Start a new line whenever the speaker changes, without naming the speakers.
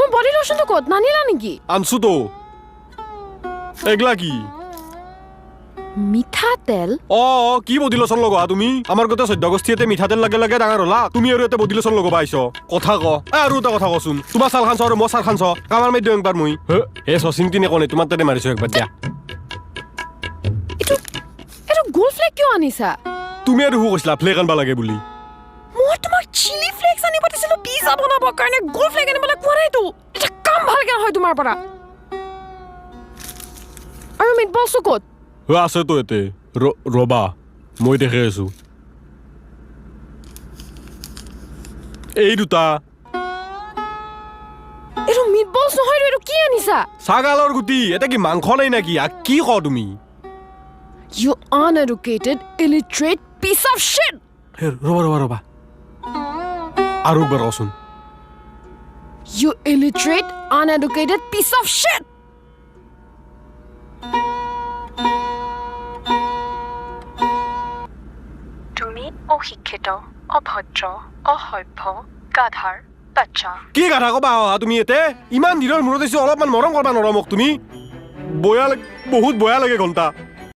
মোৰ বডি লোচনটো ক'ত? নানিলা নেকি?
আনছো তো। এগলা কি?
মিঠাতেল।
অ অ, কি বডি লোচন লগোৱা তুমি? আমাৰ গোটেই 14 গোষ্ঠীতে মিঠাতেল লাগে লাগে ডাঙৰ হলা, তুমি আৰু এটা বডি লোচন লগবা আহিছ। কথা ক। এ, আৰু এটা কথা কচোন, তোমাৰ ছালখান চ আৰু মোৰ ছালখান চ, কামাৰ মাৰি দিওঁ একবাৰ মই। হে শচীন তিনে কনে তোমাৰ তাতে মাৰিছো একবাৰ দিয়া।
এইটো এইটো গোল ফ্লেক কিয় আনিছা?
তুমি আৰু কৈছিলা ফ্লেক আনবা লাগে বুলি।
মই তোমাক চিলি ফ্লেক্স আনিব দিছিলো পিজ্জা বনাবৰ কাৰণে, গোল ফ্লেক আনিবলৈ কোৱা নাইতো। এটা কাম ভালকে নহয় তোমাৰ পৰা। আৰু মিটবলছটো ক'ত?
অ, আছে তো এতে। ৰবা, মই দেখি আছো। এই দুটা।
এইটো মিটবলছ নহয়তো, এইটো কি আনিছা?
ছাগালৰ গুটি, এটা কি মাংস নাই নেকি? কি ক তুমি?
You uneducated, illiterate piece of shit!
হে, ৰবা ৰবা ৰবা, আৰু একবাৰ কচোন।
You illiterate, uneducated piece of shit!
তুমি অশিক্ষিত, অভদ্ৰ, অসভ্য, গাধাৰ বাচ্চা।
কি গাধা কবা অহা তুমি এতে? ইমান দিনৰ মূৰত আহিছো, অলপমান মৰম কৰবা নোৱাৰা মোক তুমি? বয়া বহুত বয়া লাগে ঘণ্টা।